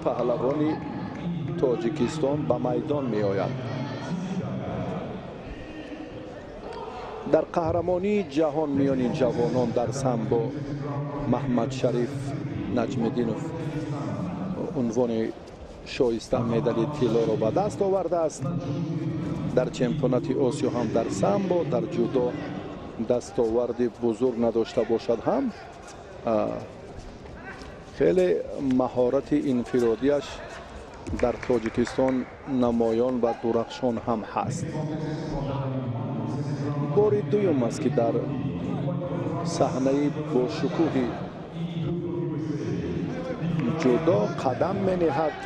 Паҳлавони Тоҷикистон ба майдон меояд. Дар қаҳрамонии ҷаҳон миёни ҷавонон дар самбо Маҳмадшариф Наҷмиддинов унвони шоиста, медали тиллоро ба даст овардааст. Дар чемпионати Осиё ҳам дар самбо, дар ҷудо дастоварди бузург надошта бошад ҳам, хеле маҳорати инфиродиаш дар Тоҷикистон намоён ва дурахшон ҳам ҳаст. Бори дуюм аст, ки дар саҳнаи бошукӯҳи ҷудо қадам мениҳад.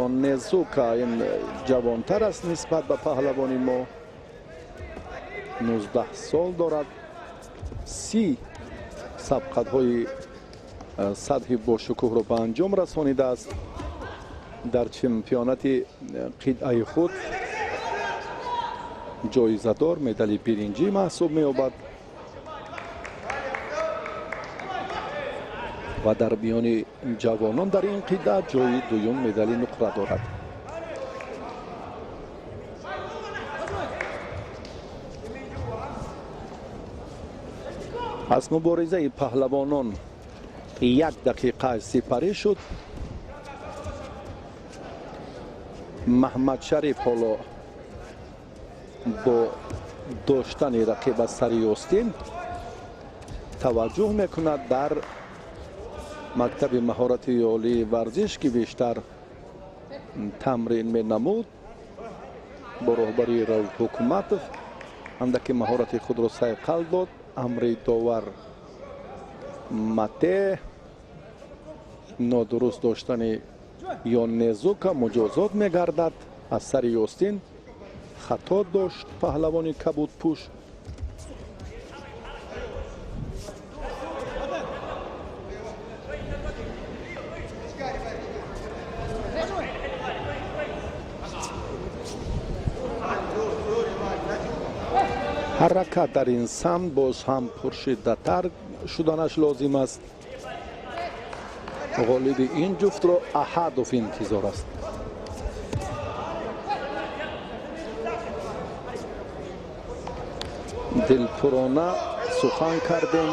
Ёнезука ин ҷавонтар аст нисбат ба паҳлавони мо, 19 сол дорад, 30 сабқатҳои сатҳи бошукӯҳро ба анҷом расонидааст. Дар чемпионати қитъаи худ ҷоизадор, медали биринҷӣ маҳсуб меёбад ва дар миёни ҷавонон дар ин қитъа ҷои дуюм, медали нуқра дорад. Аз муборизаи паҳлавонон як дақиқа сипарӣ шуд. Маҳмадшариф ҳоло бо доштани рақиб аз сари ёстин таваҷҷӯҳ мекунад. Дар мактаби маҳорати олии варзиш, ки бештар тамрин менамуд бо роҳбарии Рауф Ҳукуматов, андаки маҳорати худро сайқал дод. Амри довар мате нодуруст доштани Ёнезука муҷозот мегардад. Аз сари ёстин хато дошт паҳлавони кабудпӯш. Ҳаракат дар ин самт боз ҳам пуршиддаттар шуданаш лозим аст. Ғолиби ин ҷуфтро Аҳадов интизор аст. Дилпурона сухан кардем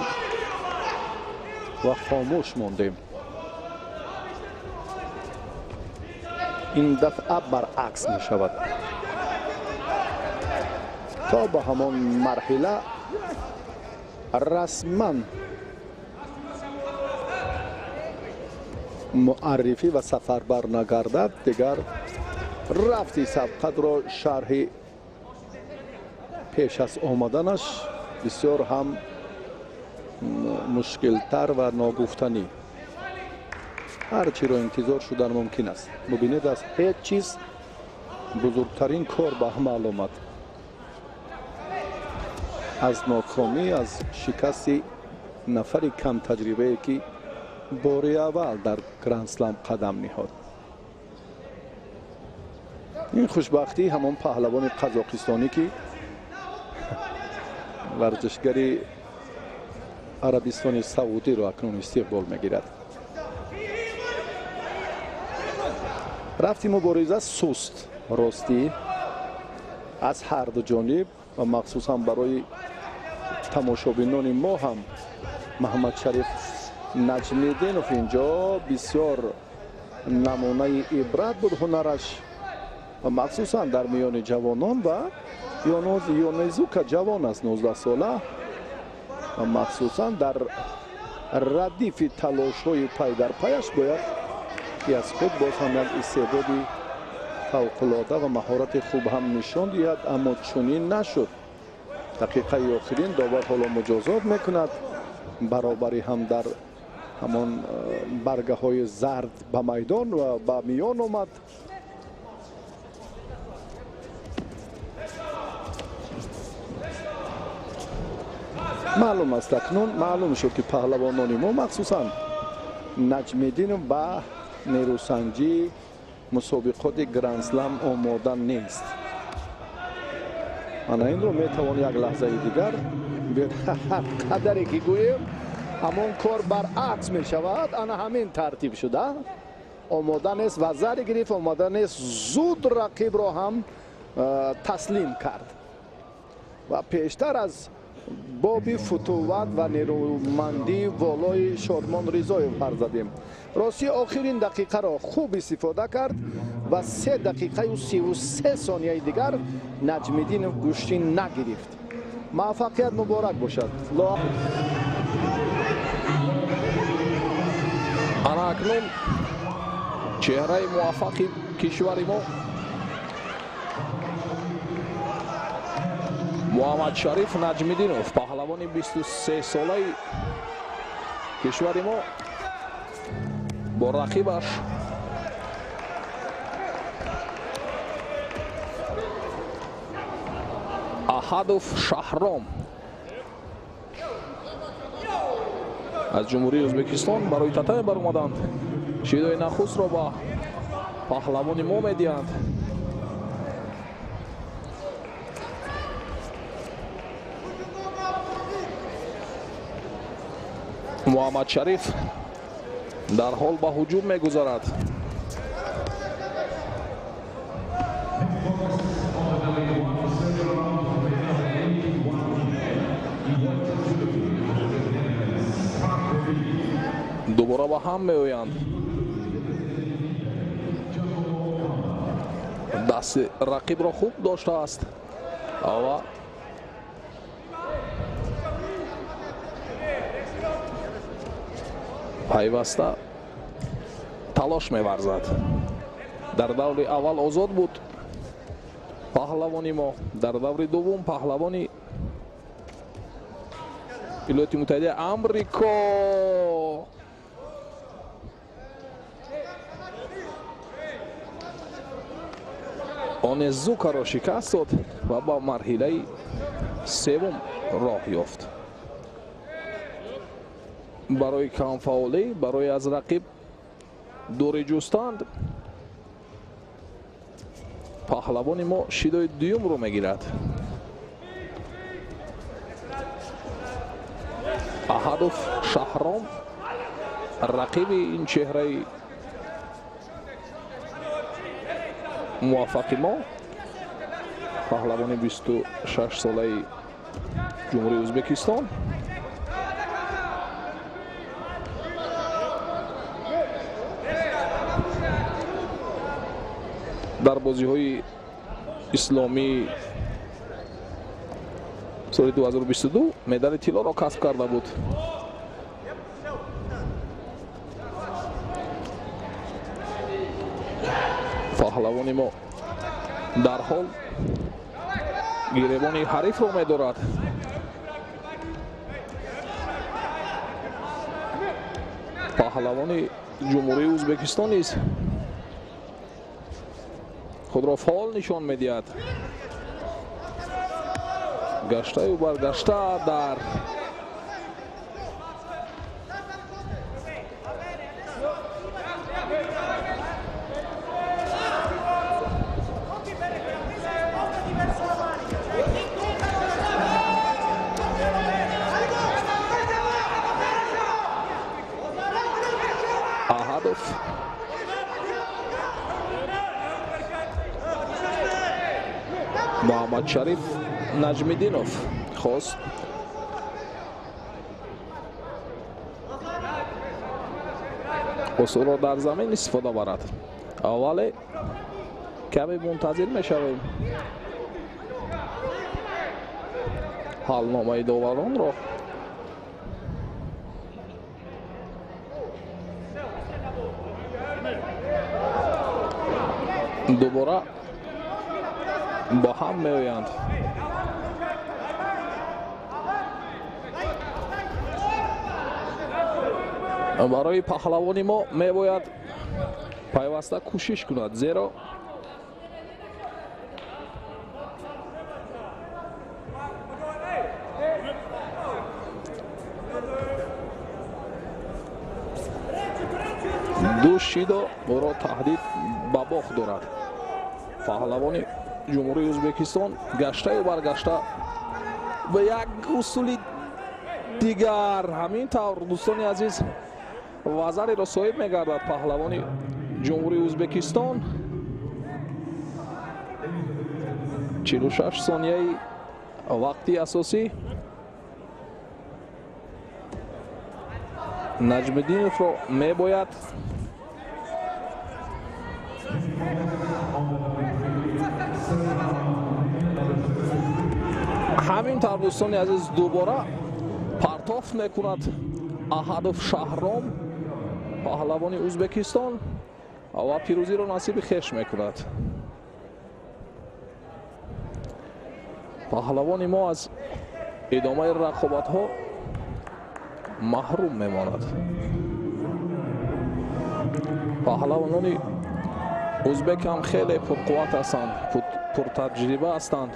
ва хомӯш мондем. Ин дафъа баръакс мешавад. То ба ҳамон марҳила расман муаррифӣ ва сафарбар нагардад, дигар рафти сабқатро шарҳи пеш аз омаданаш бисёр ҳам мушкилтар ва ногуфтанӣ. Ҳар чиро интизор шудан мумкин аст. Бубинед, аз ҳеҷ чиз бузургтарин кор ба амал омад. Аз нокомӣ, аз шикасти нафари камтаҷрибае, ки бори аввал дар Грандслам қадам ниҳод. Ин хушбахтии ҳамон паҳлавони қазоқистонӣ, ки варзишгари Арабистони Саудиро акнун истиқбол мегирад. Рафти мубориза суст, ростӣ, аз ҳар ду ҷониб ва махсусан барои тамошобинони мо ҳам. Маҳмадшариф Наҷмиддинов инҷо бисёр намунаи ибрат буд ҳунараш ва махсусан дар миёни ҷавонон, ва Ёнезука ҷавон аст, 19 сола, ва махсусан дар радифи талошҳои пайдарпаяш бояд ки аз худ боз ҳам як истеъдоди фавқулода ва маҳорати хуб ҳам нишон диҳад, аммо чунин нашуд. Дақиқаи охирин довар ҳоло муҷозот мекунад. Баробари ҳам дар ҳамон баргаҳои зард ба майдон ва ба миён омад. Маълум аст, акнун маълум шуд, ки паҳлавонони мо, махсусан Наҷмиддинов, ба нерӯсанҷии мусобиқоти Грандслам омода нест. Ана инро метавон як лаҳзаи дигар, ҳар қадаре ки гӯем, Ҳамон кор баръакс мешавад. Ана ҳамин тартиб шуда, омода нест ва зари гирифт, омода нест, зуд рақибро ҳам таслим кард. Ва пештар аз боби футуват ва нерӯмандии волои Шодмон Ризоев ҳарф задем. Ростӣ, охирин дақиқаро хуб истифода кард ва 3 дақиқаю 33 сонияи дигар Наҷмиддинов гӯштин нагирифт. Муваффақият муборак бошад. Ана акнун чеҳраи муваффақи кишвари мо, Муҳаммадшариф Наҷмиддинов, паҳлавони 23-солаи кишвари мо, бо рақибаш Аҳадов Шаҳром аз Ҷумҳурии Ӯзбекистон барои татами баромаданд. Шидои нахустро ба паҳлавони мо медиҳанд. Муҳаммадшариф дарҳол ба ҳуҷум мегузарад. Дубора ба ҳам меоянд. Дасти рақибро хуб доштааст ва пайваста талош меварзад. Дар даври аввал озод буд паҳлавони мо, дар даври дуввум паҳлавони Иёлоти Муттаҳидаи Амрико Онезукаро шикаст дод ва ба марҳилаи севум роҳ ёфт. Барои камфаъолӣ, барои аз рақиб дурӣ ҷустанд, паҳлавони мо шидои дуюмро мегирад. Аҳадов Шаҳром, рақиби ин чеҳраи муваффақи мо, паҳлавони 26-солаи Ҷумҳурии Ӯзбекистон. Дар бозиҳои исломии соли 2022 медали тиллоро касб карда буд. Паҳлавони мо дарҳол гиребони ҳарифро медорад. Паҳлавони Ҷумҳурии Ӯзбекистон низ худро фаъол нишон медиҳад. Гаштаю баргашта дар Аҳадов Муҳаммадшариф Наҷмиддинов хост усулро дар замин истифода барад, вале каме мунтазир мешавем ҳалномаи доваронро. Дубора бо ҳам меоянд. Барои паҳлавони мо мебояд пайваста кӯшиш кунад, зеро ду шидо ӯро таҳдид ба бохт дорад. Паҳлавони Ҷумҳурии Ӯзбекистон гаштаю баргашта ба як усули Дигар ҳамин тавр, дӯстони азиз, вазареро соҳиб мегардад паҳлавони Ҷумҳурии Ӯзбекистон. 46 сонияи вақти асосӣ. Наҷмиддиновро мебояд ҳамин тавр, дӯстони азиз, дубора партоф мекунад Аҳадов Шаҳром, паҳлавони Ӯзбекистон, ва пирӯзиро насиби хеш мекунад. Паҳлавони мо аз идомаи рақобатҳо маҳрум мемонад. Паҳлавонони ӯзбек ҳам хеле пурқувват ҳастанд, пуртаҷриба ҳастанд.